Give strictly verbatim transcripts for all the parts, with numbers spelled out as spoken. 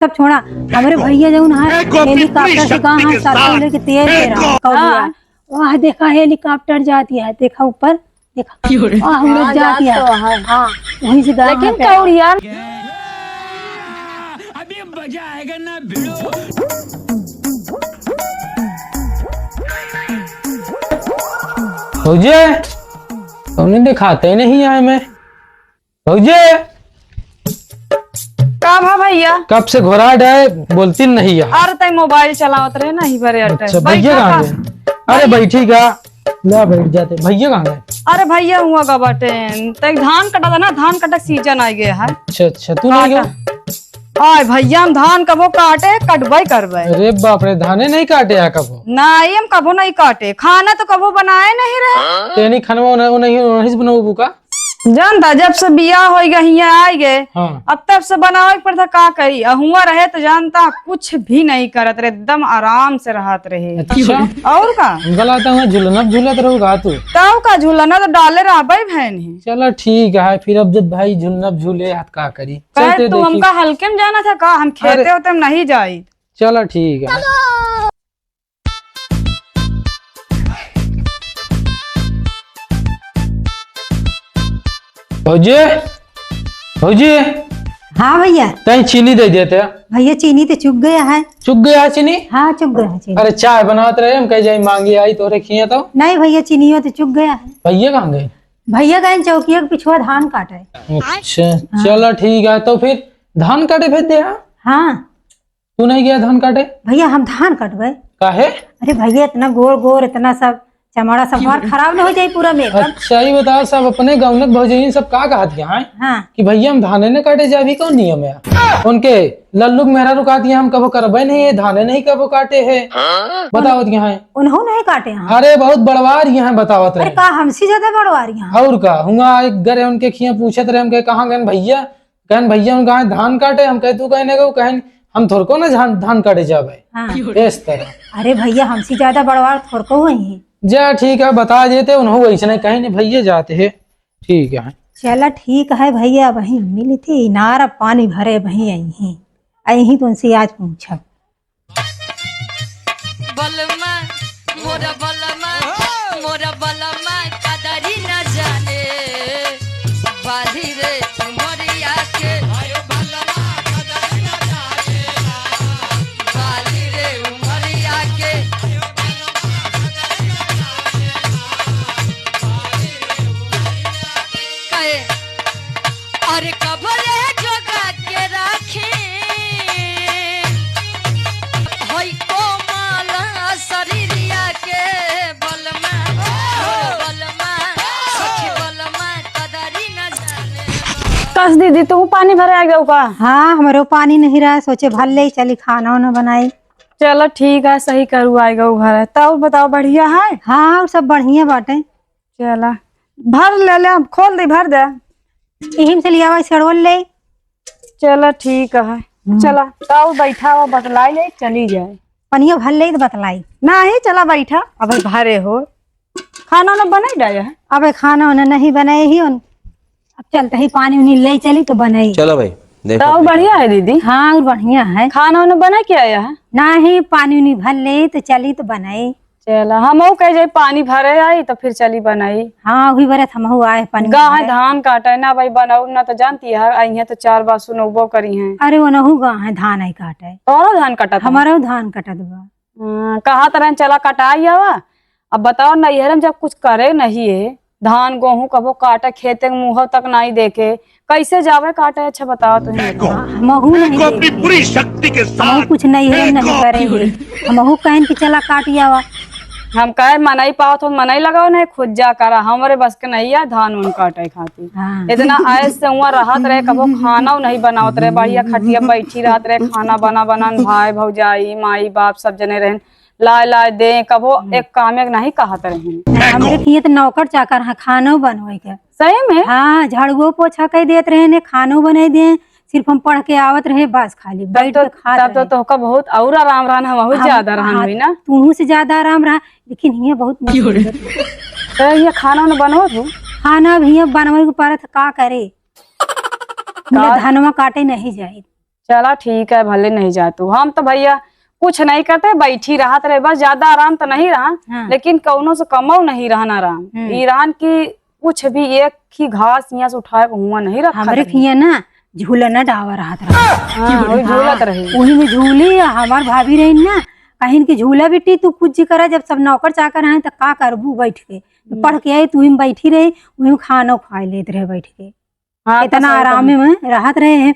सब छोड़ा, हमरे भैया जउन है, हेलीकॉप्टर से कहाँ सरसों लेके तेल दे रहा है, कौड़िया। हाँ। वाह, देखा हेलीकॉप्टर जाती है, देखा ऊपर, देखा। वाह, उड़त हाँ, जाती है। तो है। हाँ, वहीं से गया लेकिन कौड़िया। अभी मजा आएगा ना भिड़ो। भौजी, तुमने दिखाते ही नहीं आए मैं। भौजी! का भा भैया? कब से घोराड है, बोलती नहीं है। अरे तई मोबाइल चलावत रहे ना, ही भरे अटे। अच्छा, भैया कहाँ गए? अरे बैठी का, ले बैठ जाते। भैया कहाँ गए? अरे भैया हुआ का बाटे, तई धान कटा था ना, धान कटा सीजन आ गया है। अच्छा, अच्छा, तू नहीं गया? आय भैया, हम धान कबो काटे, कटबे करबे। अरे बाप रे, धाने नहीं काटे है कबो? नहीं, हम कबो नहीं काटे, खाना तो कबो बनाए नहीं रहे। तेनी खनवा उन्हें, उन्हें, उन्हें से बनवबू का? जानता, जब से बियाह होई गए, हियां आइ गए, हाँ। अब तब से बनावे के पड़ता, का करी? आ हुआं रहे तो जानता, कुछ भी नहीं करत रहे, एकदम आराम से रहत रहे। अच्छा। और का? हमका लगता हुआं झुलना झूलत रहू का तू? तब का झुलना तो डाले रहबे भैन ही। चला ठीक है, फिर अब जब भाई झुलना झूले हाथ का करी? कहे चलते तू देखी। हमका हल्के में जाना था का? हम खेते अरे। होते में नहीं जाई। चला ठीक है। भौजी, भौजी। हाँ भैया। तनी चीनी दे देते। भैया चीनी तो चुक गया है। चुक गया है चीनी? हाँ चुक गया है चीनी। अरे चाय बनावत रहे, हम कह जाई मांगे आई तोरे खिया तो। नहीं भैया चीनियो तो चुक गया है। भैया कहाँ गए? भैया गए चौकिया के पिछुआ धान काटे। अच्छा, हाँ। चलो ठीक है, तो फिर धान काटे भेज दे। हाँ। हाँ। तू नहीं गया धान काटे? भैया, हम धान कटबे। काहे? अरे भैया, इतना गोर गोर, इतना सब चमड़ा सब हमार खराब न हो जाई पूरा makeup। अच्छा, ये बताओ, सब अपने गाँव में भौजाई सब का कहत हैं, हैं? हाँ। कि भैया, हम धाने न काटे जाबी, कौन नियम है? उनके लल्लू के मेहरारू कहत हैं, हम कबो करबे नहीं है, धाने नहीं कबो काटे है। हाँ? बतावत हैं। उन्हों नहीं काटे हैं। अरे, बहुत बड़वार हैं, बतावत रहे। अरे, का हमसे ज्यादा बड़वार हैं? और का, हुआ एक घरे उनके खिया पूछत रहे, हम कहे, "कहाँ गए भैया?" कहन, "भैया, हम कहा धान काटे।" हम कहे, "तू कहने गो?" कहन, "हम थोड़को ना धान, धान काटे जाबे।" हाँ। इस तरह। अरे भैया, हमसे ज्यादा बड़वार थोड़को वही है। जा ठीक है, बता देते, उन्हों वैसे नहीं कहे, नहीं भैया जाते हैं। ठीक है। चला ठीक है भैया, वही मिली थी इनार, अब पानी भरे वही आई ही, आई ही तो उनसे आज पूछब। बलमा, मोरा बलमा, मोरा बलमा, कदरी न जाने। बाली रे उमरिया के। बाली रे उमरिया के। कहे, अरे कबले जोगा के राखी, होई कोमल शरीरिया के बलमा, बलमा, सखी बलमा, कदरी न जाने। कस दीदी, तू पानी भरे आ गऊ का? हाँ, हमरो पानी नहीं रहा, सोचे भर ले, चली खाना वाना बनाई। चलो ठीक है, सही करू, आ गऊ घर। तब बताओ, बढ़िया है? हाँ, और सब बढ़िया बाटे। चला, भर ले, ले, खोल दे, भर दे। इहिम से लियावा, सड़वल ले। चला, ठीक है। हम्म। चला, तो बैठा हुआ बतलाई ले, चली जाए। पनिया भर ले तो बतलाई। नहीं, चला बैठा, अब भरे हो। खाना ना बनाई डाया है? अबे खाना उन्हें नहीं बनाए ही उन। अब चलते ही पानी उनी ले चली तो बनाई। चलो भाई, देखो, तो देखो। बढ़िया है दीदी। हाँ, और बढ़िया है। खाना उन्हें बना के आया है? नहीं, पानी उनी भर ले तो चली तो बनाई। चला, हमहू कह जाई पानी भरे आई तो फिर चली बनाई। हाँ, वही बरत हमहू आए पानी गा है भरे। धान काटे ना भाई, बनाऊ ना तो जानती है, आई है तो चार बार सुनौबो करी हैं। अरे, वो नहू गा है, धान आई काटे। तोरो धान कटत है? हमारो धान कटत बा। हाँ, कहा तरह चला कटाई आवा। अब बताओ, नैहर में जब कुछ करे नहीं है, धान गोहूँ कबो काटे, खेते के मुँह तक नहीं देखे, कैसे जावे काटे? अच्छा बताओ तुम। फेंको। हाँ, हमहू नहीं फेंको अपनी देखे। पूरी शक्ति के साथ। हमहू कुछ नहीं है, नहीं फेंको। करे है। हमहू कहन कि चला काट आवा। हम कहे मनई पावत हो, मनई लगाओ, नहीं खुद जा करा, हमरे बस के नहीं है धान उन काटे खातिर। हाँ। इतना ऐस से हुआ रहत रहे, कबो खाना नहीं बनावत रहे, बढ़िया खटिया बैठी रहत रहे, खाना बना बना भाई भौजाई माई बाप सब जने रहन, लाए लाए दे, कबो हम्म। एक काम एक नहीं कहत रही। हमरे किए तो नौकर चाकर है, खानो बनवे के। सही में? हाँ, झाड़ुओ पोछा कई देत रहे ने, खानो बनाई दे, सिर्फ हम पढ़ के आवत रहे, बस खाली तब बैठ तो, के खात तब तो रहे। तोहका बहुत और आराम रहन, हमहू हम, ज्यादा रहन हाँ, हुई ना? तुहू से ज्यादा आराम रहा, लेकिन हियाँ बहुत मुश्किल होत। तो ये खाना उना बनवत हो? खाना अब हियाँ बनवे के पड़त, का करे? का? धनवा काटे नहीं जाए। चला ठीक है, भले नहीं जा तू। हम तो भैया कुछ नहीं करते, बैठी रहत रहे, बस ज्यादा आराम तो नहीं रहा, हाँ। लेकिन कौनो से कमो नहीं रहन आराम। हम्म। ई रहन कि कुछ भी एक ही घास यहाँ से उठाए के हुआ नहीं रखा हमरे था। खिया ना झूला ना डावा रहत रहा। हाँ, वही झूलत हाँ, रही। वही में झूली, हमार भाभी रही ना, कहिन कि झूला बेटी तू कुछ जी करा, जब सब नौकर चाकर हैं तो का करबू बैठ के? तो हम्म। पढ़ के आई, तू ही में बैठी रही, वही में खाना खाए लेत रहे बैठ के। हाँ, तो इतना सही आराम कहूँ। में रहत रहे हैं।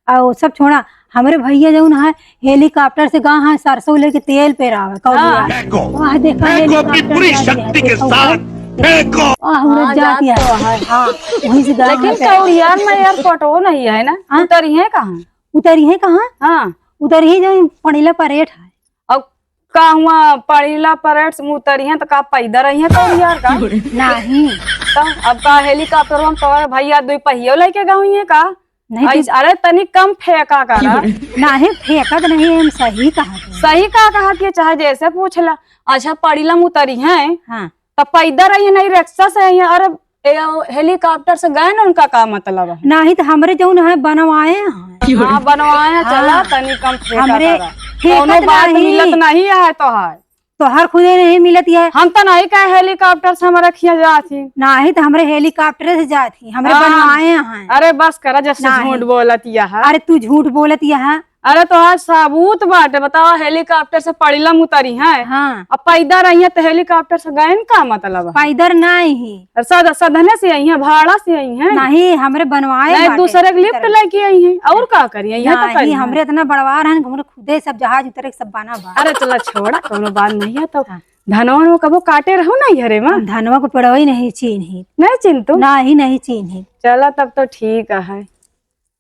और सब छोड़ा, हमरे भैया जौन है हेलीकॉप्टर से गा है सरसों लेके तेल पेरावे, कौड़ी हाँ। यार। फेंको। वाह, देखा फेंको अपनी हेलीकॉप्टर पूरी जा रही है, शक्ति के देखो साथ। फेंको। वाह, उड़त हाँ, जात जात है। तो है। हाँ, वहीं से गा लेकिन है। कौड़ी यार में एयरपोर्ट वो नहीं है ना? हाँ? उतरी है कहाँ? उतरी है कहाँ? हाँ। उतरी है जो पड़ीला परेड है। अब का हुआ पड़ीला परेड से उतरी है तो का पैदल रही है कौड़ी यार का? नहीं। तो अब का हेलीकॉप्टर में तो भैया दुई पहियो लेके गई है का? नहीं, ऐस-, तो अरे तनी कम फेंका करा। नहीं, फेंकत नहीं, हम सही कहा थे। सही का कहा कि चाहे जैसे पूछ ला। अच्छा, पड़ीला में उतरी है, हाँ। तो पैदल रही है, नहीं रिक्शा से आई है। अरे, ए, हेलीकॉप्टर से गए ना, उनका का मतलब है? नहीं, तो हमरे जौन है बनवाए हैं। हाँ, बनवाए हैं, चला, हाँ। तनी कम फेंका हमरे करा। फेंकत कौनो बात नहीं। मिलत नहीं है तो है। तोहर खुदे नहीं मिलत है। हम तो नहीं कहे हेलीकॉप्टर से हमारा खिया जात ही। नहीं, तो हमरे हेलीकॉप्टर से जात ही, हमरे हाँ। बनवाए हैं। अरे बस करा, जैसे नहीं। झूठ बोलत यह है। अरे तू झूठ बोलत यह है। अरे तोहार सबूत बाटे, बतावा, हेलीकॉप्टर से पड़ीला में उतरी है। हाँ। अब पैदल रही है तो हेलीकॉप्टर से गए न का मतलब है? पैदल नहीं ही। और सद-, सदने से आई है, भाड़ा से आई है। नहीं, हमरे बनवाए नहीं, बाटे। दूसरे के लिफ्ट लेके आई है। और का करी, यहाँ तो नहीं, करी है। हमरे इतना बड़वार है, हमरे खुदे सब जहाज उतरे के सब बना बा। अरे चला छोड़ा, कौनो बात नहीं है तो। हाँ। धनवा में कबो काटे रहो ना घरे में? धनवा को पेड़वा ही नहीं चीन्ही। नहीं चीन तू? नहीं, नहीं चीन्ही। चला तब तो ठीक है,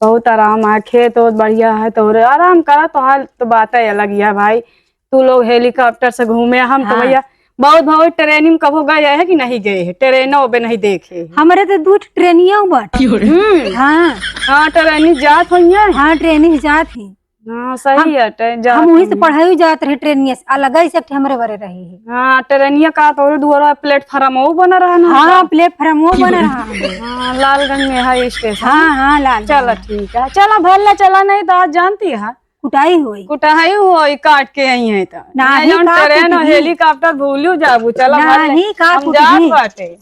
बहुत आराम है, खेत ओत बढ़िया है, तोहरे आराम करा, तोहार तो बात है अलग है भाई। तू लोग हेलीकॉप्टर से घूमे, हम तो हाँ। भैया बहुत भाई ट्रेन में कबो गए है कि नहीं गए है? ट्रेन ओबे नहीं देखे है। हमरे तो दू ठो ट्रेनिया बाटे। हम्म। हाँ। हाँ, ट्रेन जात होइए। हाँ, ट्रेन जात ही। हाँ, सही हम, है, ट्रेन जात हम वहीं से होइए। पढ़ाई जात रहे ट्रेनिया से, अलग ही से हमरे बरे रही है। हाँ, ट्रेनिया का तो दुआरा प्लेटफार्म वो बना रहा ना। हाँ, प्लेटफार्म वो बना रहा है। हाँ, लालगंज में है स्टेशन। हाँ, हाँ, लालगंज। चला ठीक है, चला भले चला, नहीं तो आज जानती है। कुटाई होई। कुटाई होई, काट के आई है तो। नाही, नहीं, हम का ट्रेन और कुटही? हेलीकॉप्टर भूलियो जाबू, चला भर ले। नाही, का हम कुटही? जात बाटे।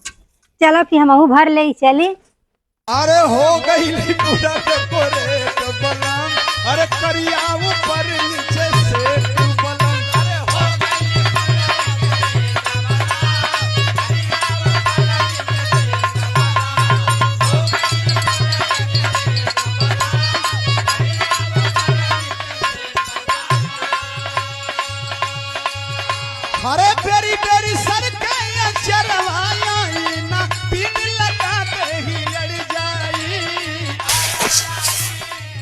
चला फिर हमहू भर ले चली। अरे हो गई पूरा डेकोरेट बलम, अरे करिया ऊपर नीचे से तू बलम, अरे हो गई अरे बेरी बेरी सर के ये चरवाया ना, पीन लगा दे ही अड़ जाई।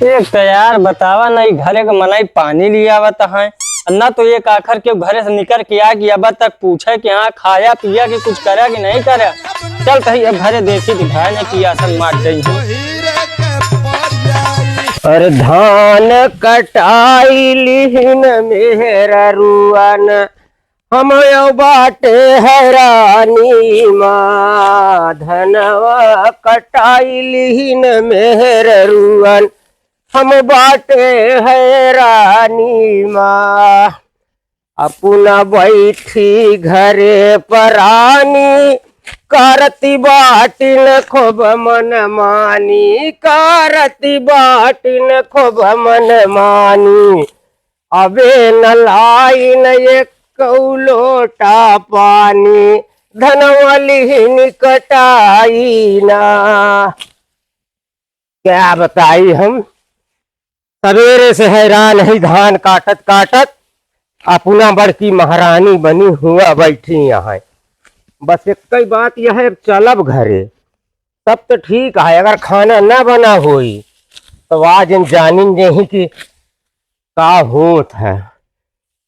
एक तो यार बतावा ना, ई घरे के मनई पानी लियावत हैं, ना तो एक आखर के घरे से निकर के आ कि अब तक पूछे कि हाँ खाया पिया कि कुछ करे कि नहीं करे। चल कही अब घरे देखी कि भाई ने पियासन मार गई है। अरे धान कटाई लिहिन मेहररुअन, हम यो बाटे हैरानी मा। धनवा कटाई लिहिन मेहररुअन, हम बाटे हैरानी मा। अपना बैठी घरे परानी, करती बाटिन खूब मनमानी, करती बाटिन खूब मनमानी। अबे न लाइन एक लोटा पानी, धनवा लिहिन कटाई ना। क्या बताई हम, सवेरे से हैरान है, धान काटत काटत अपना बड़की महारानी बनी हुआ बैठी यहाँ। बस एक ही बात यह है, अब चलब घरे, तब तो ठीक है। अगर खाना ना बना होई तो आज हम जानिन जही कि का होत है।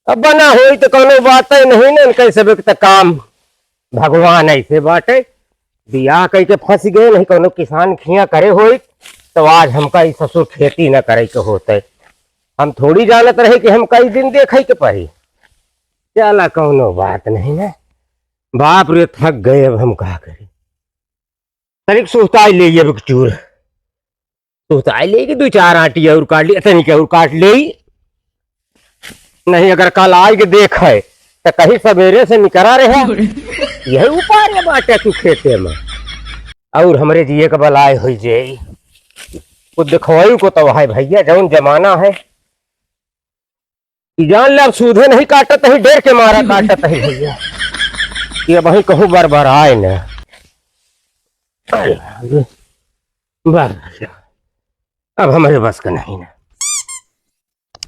अब बना होई तो कौनो बात ही नहीं ना, कैसे भी तो काम भगवान ऐसे बाटे, बियाह कई के फंस गए, नहीं कौनो किसान खिया करे होई तो आज हमका ई ससुर खेती न करे के होते। हम थोड़ी जानत रहे कि हम कई दिन देखे के पड़ी। चला कौनो बात नहीं ना। बाप रे थक गए, अब हम का करी। तनिक सुस्ताई ले अब चूर। तू तो आइ लेइ कि दुइ चार आँटी अउर काट ली, तनिक अउर काट लेइ। नहीं, अगर कल आइ के देखइ, त कही सबेरे से निकरा रहे। यही उपार बाटे तू खेते में। अउर हमरे जिए के बलाय होइ जाई। वो देखवाई को तो है भइया, जउन जमाना है। ई जान ले, अब सूधे नहीं काटत ही, डेर के मारा काटत ही भइया। ये अबहीं कहूँ बरबराए न। अरे, बस, अब हमरे बस का नहीं न।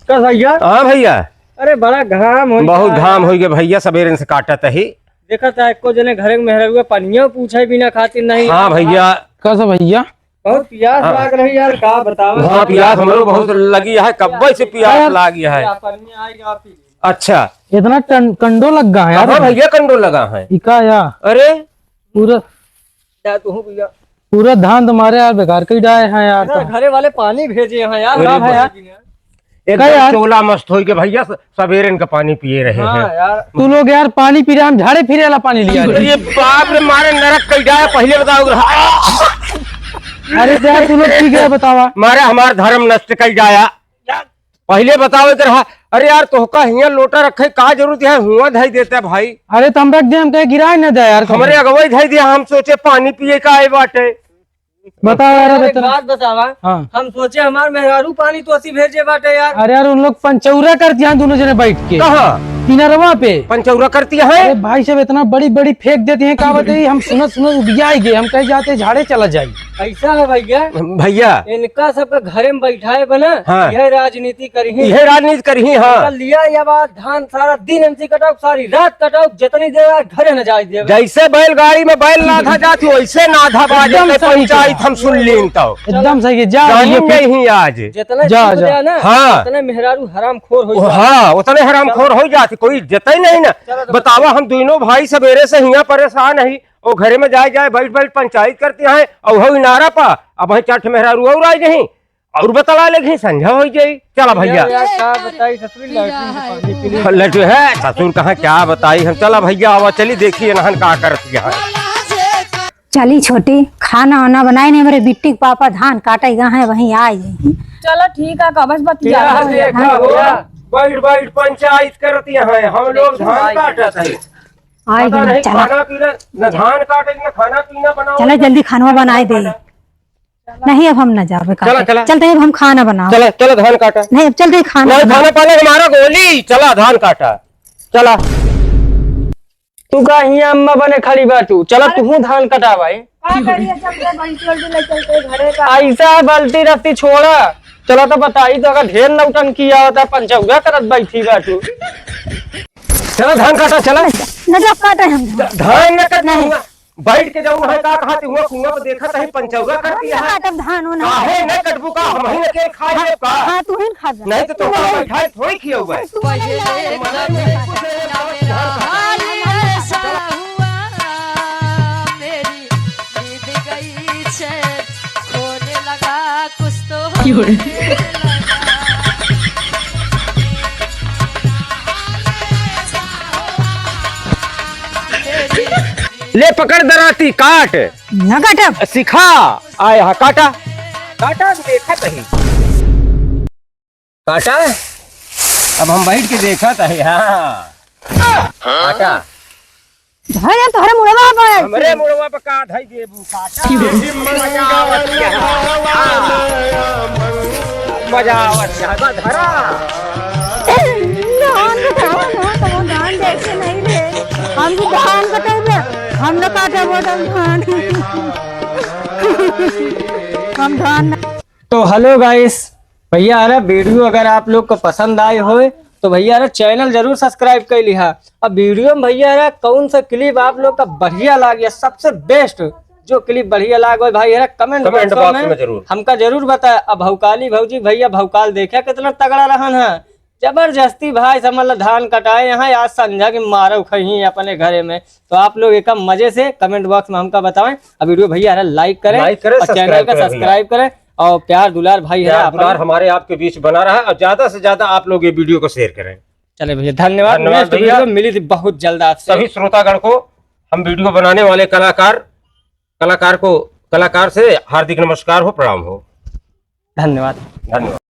का भइया? हाँ भइया। अरे, बड़ा घाम होइ बहुत गया। घाम होइ गया भइया, सबेरे से काटत ही। देखत है, एको जने घरे के मेहरारू के पनिया पूछे बिना खातिर नहीं हाँ आवत। भइया। का सा भइया? बहुत पियास हाँ। लाग रही यार, का बतावा? हाँ, पियास हमरो बहुत लगी है, कब्बे से पियास यार। लागी है। या पनिया आई, आप पी ली। अच्छा। इतना टन-, कंडो लग गा है यार। हाँ भइया, कंडो लगा है। ई का या? अरे। पूरा या तू भइया। पूरा धान तुम्हारे यार बेकार कइ डाए हैं यार, इधर तो। घरे वाले पानी भेजे हैं यार। अरे का है यार? एकदम का यार? चोला मस्त होइ के भइया, स-, सबेरे इनका पानी पिए रहे हाँ हैं। यार। तू लोग यार पानी पी रहे, हम झाड़े फिरे वाला पानी लिया रहे। अरे बाप रे, मारे नरक कइ जाए, पहिले बताओ। अरे तो यार, तू लोग ठीक है, बतावा। मारे हमार धर्म नष्ट कइ जाया। पहिले बताओ इधर, हाँ। अरे यार, तोहका हियाँ लोटा रखे का जरूरत है, हुआँ धइ देते भाई। अरे तो हम रख दे, हम कहे गिराए न दे यार। हमरे अगवई धइ दिया, हम सोचे पानी पिए का आए बाटे। बतावा यार, अरे, अब एक इतना बात बतावा। हाँ। हम सोचे हमार मेहरारू पानी तोसी भेजे बाटे यार। अरे यार, उन लोग पंचौरा करती हैं दोनों जने बैठ के। कहाँ? किनारवा पे। पंचौरा करती हैं? अरे भाई साहब, इतना बड़ी बड़ी फेंक देती हैं, का बताइए, हम सुनत सुनत उबिया ही गए, हम कहे जाते झाड़े चला जाए। ऐसा है भइया। भइया। इनका सबका घरे में बैठाए बना, हाँ। यह राजनीति करी ही। यह राजनीति करी ही, हाँ। इनका लिया या बात धान सारा दिन इनसे कटाओ, सारी रात कटाओ, जितनी देर यार घरे न जाए देवे। जैसे बैलगाड़ी में बैल नाधा जाती, वैसे नाधा बाजे एकदम के सही पंचायत कहा। हम सुन लीन तो। एकदम सही है, जा, जानी ये फिर नहीं आज। जितने जा, सीख जा। गया ना, हाँ। उतने मेहरारू हरामखोर हो ओ, जाते। हाँ, उतने हरामखोर हो जाते, कोई इज्जत ही नहीं ना। चलो तो बतावा, हम दोनों भाई सबेरे से हियाँ परेशान ही, ओ घरे में जाए जाए बैठ बैठ पंचायत करती हैं, और हो इनारा पा, अब वही चार ठे मेहरारू और आई नहीं, और बतला लेगी, संझा होइ जाई। चला भइया। यार, का बताई, ससुरी लैट्रिन के पानी पी ली। लैट्रिन है, ससुर कहाँ, क्या बताई हम। चला भइया, आवा, चली देखी, इन्हन का करत यहाँ। चली छोटी, खाना वाना बनाए नहीं, मेरे बिट्टी के पापा धान काटे गा है, वहीं आ जाई। चलो ठीक है, कबस बतिया। क्या देखा हुआ? बैठ बैठ पंचायत करत यहाँ, हम लोग धान काटत है। आई पता गई, नहीं, चला। खाना पीना, न धान काटे, न खाना पीना बनाओ। चला जल्दी खानवा बनाए दे। नहीं, अब हम ना जावे काटे। चला, चला। चलते हैं, अब हम खाना बनाओ। चला, चला धान काटा। नहीं, अब चलते हैं खाना नहीं, बनाओ। खाना पाना हमारा गोली, चला धान काटा। चला। तू का हियाँ अम्मा बने खड़ी बाटू? चला अरे। तू धान कटा भाई। का करिए, चलते बल्टी उल्टी ले चलते घरे का। ऐसा बल्टी रस्ती छोड़ा। चला तो बताई तो अगर ढेर नौटंकी आवता, पंचौरा करत बैठी बाटू। चला धान काटा, चला। न जा, काटे हम। ध-, धान न कट नहीं। हुआ। बैठ के जाऊँ है का कहा हुआ कुआं पे देखा तही पंचौरा कर दिया है। काटब धान होना। काहे न कटबू का, हम ही न के खाए लेब का। हाँ, तू ही खा जा। नहीं तो तोहका बैठाए थोड़ी खियौबे। पहले एक दफे मेरा हाल ऐसा हुआ, मेरी नींद गई छे, खोने लगा कुछ तो क्यों रे? होने लगा। ले पकड़ दराती, काट। न काटब। सिखा। आ यहाँ काटा। काटा, देखा कहीं। काटा। अब हम बैठ के देखा था, हाँ। काटा। धर यार, तोहरे मुड़वा पर। हमरे मुड़वा पर का धई देबू, काटा। मजा आवत है। हाँ। मजा आवत है, बस धरा। धान कटावा ना, तो वो धान देखे नहीं रहे। हम भी धान कटेबे, हम न काटे बोतल धान। हम धान न तो hello guys, भैया अरे video अगर आप लोग को पसंद आए होए तो भैया अरे channel जरूर subscribe कर लिहा। अब video में भैया अरे कौन सा clip आप लोग का बढ़िया लाग या सबसे best जो clip बढ़िया लाग हो भाई अरे comment comment box box में में जरूर। हमका जरूर बताए। अब भौकाली भौजी भैया भौकाल देखे कितना तगड़ा रहन है। जबरदस्ती भाई समझ ला धान कटाए यहाँ, आज संझा के मारो खही अपने घरे में। तो आप लोग एक मजे से comment box में हमका बताएं। अब video भैया है ना like करें, like करें, और channel subscribe का करें भैया। Subscribe करें और प्यार दुलार भाई है ना प्यार आप दुलार लोग। हमारे आपके बीच बना रहा और ज्यादा से ज्यादा आप लोग ये video को share करें। चले भैया, धन्यवाद। धन्यवाद next भैया। Video में मिली थी बहुत जल्द आपसे। सभी श्रोतागण को हम video बनाने वाले कलाकार, कलाकार को, कलाकार से हार्दिक नमस्कार हो, प्रणाम हो। धन्यवाद। धन्यवाद।